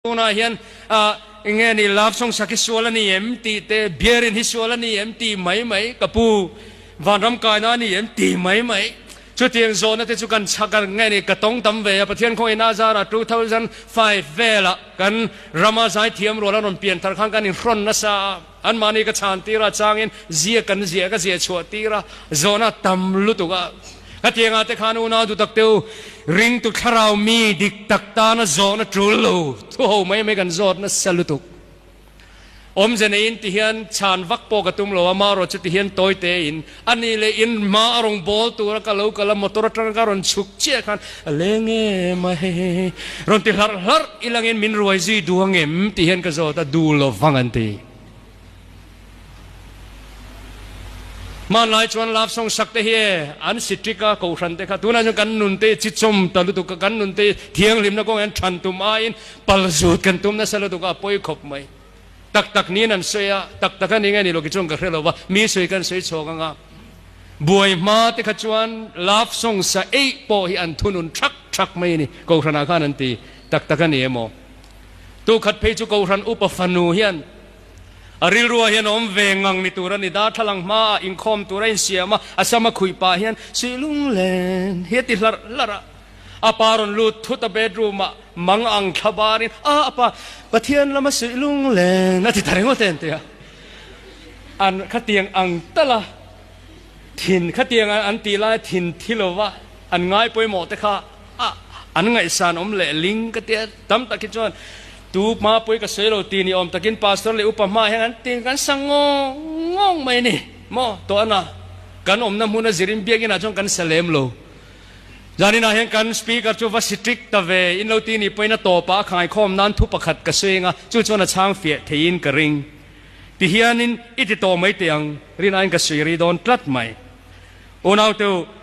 Tunah hian enge ni love song sak hi sual a ni em tih te, beer in hi sual a ni em tih mai mai, ka pu vanram kaina a ni em tih mai mai. Chutiang zawhna te chu kan chhak a nge ni ka tawng tam ve a, Pathian khawngaih Nazara 2005 velah kan rama zaithiam rual a rawn pian thar khan kan inhrawn nasa a, anmahni ka chhan tir a changin zia kan ziah ka ziah chhuah tir a, zawhna tam lutuk a. Hetiangah te khan unau duh tak teu ringtu thlarau mi dik tak tana zawhna tul lo thu ho mai mai kan zawt nasa lutuk. Awmze neiin ti hian chhan vak pawh ka tum lo a, marawh chu ti hian tawi te in a nih leh in hma a rawn bawl tura ka lo kal a, motor atanga ka rawn chhuk chiah khan a leng em a hei rawn ti hlarh hlarh ilangin min ruai zui duh ang em ti hian ka zawt a, duh lo vang an ti. Hmanlai chuan love song sak te hi e an si ṭik a, kohhran te kha tunah chuan kan nun te chi chawm ta lutuk a, kan nun te thianghlimna kawngah hian ṭhan tum aiin pal zut kan tum nasa lutuk a, a pawi khawp mai. Tak tak niin an sawi a, tak tak a ni nge ni lo ki chuan ka hre lo va, mi sawi kan sawi chhawk ang a. Buai hma te kha chuan love song sa eih pawh hi an thunun ṭhak ṭhak mai a ni, kohhranah khan an ti tak tak a ni emaw. Tukhat phei chu kohhran upa fanu hian A rilruah hian awm ve ngang ni tur a ni. Darthlalang hmaah inkhawm tur a insiam a, a sam a khuih pah hian Suih lunglen hi a ti hlarh hlarh a. A pa rawn lut thut a bedroom ah mang ang thla barin, A a pa, Pathian lama suih lunglen a ti ta ringawt em tia. An khatiang ang tala thin khatiang an tih laia thin thi lova an ngai pawimawh te kha A, an ngaihsan awm leh ling ka tia tam tak hi chuan tu hma pawh i ka sawi lo ti ni awm takin pastor leh upa hma hian an ti kan sa ngawng ngawng mai a ni maw tawh ana kan awmna hmuna zirin biakinah chuan kan sa lem lo. Zaninah hian kan speaker chu va si ṭik ta ve in lo ti ni pawhin a tawpah a khangaikhawm nan thu pakhat ka sawi anga chu chuan a chhang fiah theiin ka ring. Ti hianin i ti tawh mai teh ang rinaiin ka sawi ri dawn tlat mai. Unaute u.